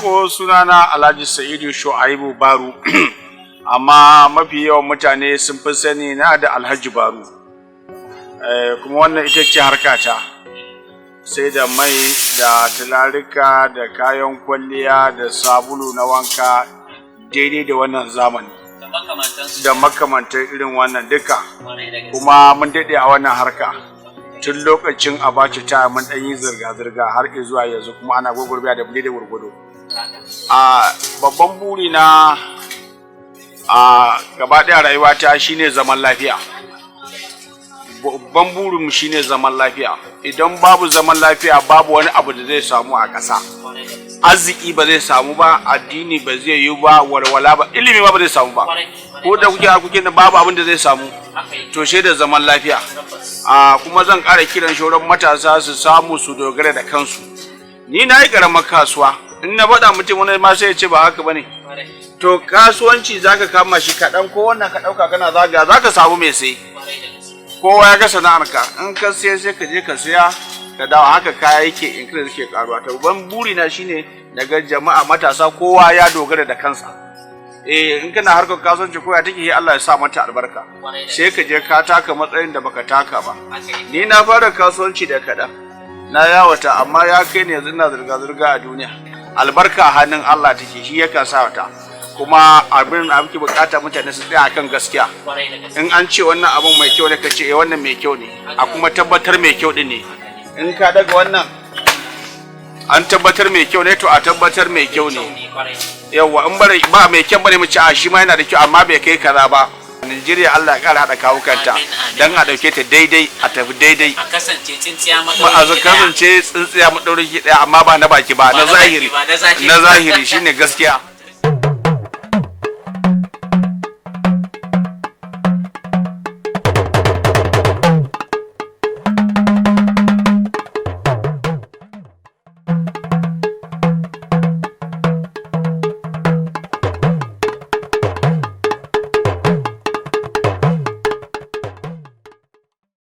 Farko sunana Alhaji Sa'idu Shu'aibu Baru, amma mafi yawan mutane sun fi sani na da Alhaji Baru. Kuma wannan ita ce harkata, sai da mai da tularika da kayan kwalliya da sabulu na wanka daidai da wannan zamani da makamantansu. Da makamantar irin wannan duka. Kwarai da gaske. Kuma mun daɗe a wannan harka tun lokacin Abacha, ta mun ɗan yi zirga-zirga har zuwa yanzu, kuma ana gwagwarmaya da da gwargwado. A babban buri na a gaba ɗaya rayuwata shine zaman lafiya. Babban burinmu shine zaman lafiya. Idan babu zaman lafiya, babu wani abu da zai samu a ƙasa. Kwarai da gaske. Arziki ba zai samu ba, addini ba zai yi ba, walwala ba, ilimi ba zai samu ba. Kwarai. Ko da kuke kuke da babu abin da zai samu. Haka yake. To, da zaman lafiya. Tabbas. A kuma zan ƙara kiran shauran matasa su samu su dogara da kansu. Ni na yi ƙaramar kasuwa, in na faɗa mutum wani ma sai ya ce ba haka bane. To, kasuwanci zaka kama shi kaɗan, ko wannan ka ɗauka kana zaga, zaka samu mai sai. Kwarai da gaske. Kowa ya ga sana'arka, in ka siya sai ka je ka siya ka dawo. Haka kaya yake increase, yake karuwa. To, babban buri na shine daga jama'a matasa kowa ya dogara da kansa. Eh, in kana harkar kasuwanci ko ya take, Allah ya sa mata albarka. Kwarai da Sai ka je ka taka matsayin da baka taka ba. Haka yake. Ni na fara kasuwanci da kaɗan, na yawata, amma ya kai ne yanzu ina zirga-zirga a duniya. Albarka a hannun Allah take, shi yakan sa ta. Kuma abin da muke bukata, mutane su tsaya akan gaskiya. Kwarai da gaske. In an ce wannan abun mai kyau ne, ka ce eh, wannan mai kyau ne, a kuma tabbatar mai kyau din ne. In ka daga wannan an tabbatar mai kyau ne, to a tabbatar mai kyau ne. Kwarai. Yawwa, in bare ba mai kyau bane, mu ci a shi ma yana da kyau amma bai kai kaza ba. Najeriya, Allah ya kara haɗa kawukanta. Amin, amin. Dan a ɗauke ta daidai, a tafi daidai. A kasance tsintsiya ba a maɗaurin ki ɗaya. Kasance tsintsiya maɗaurin ki ɗaya, amma ba na baki ba, Ba na na baki zahiri. ba, na zahiri. Na zahiri shine gaskiya.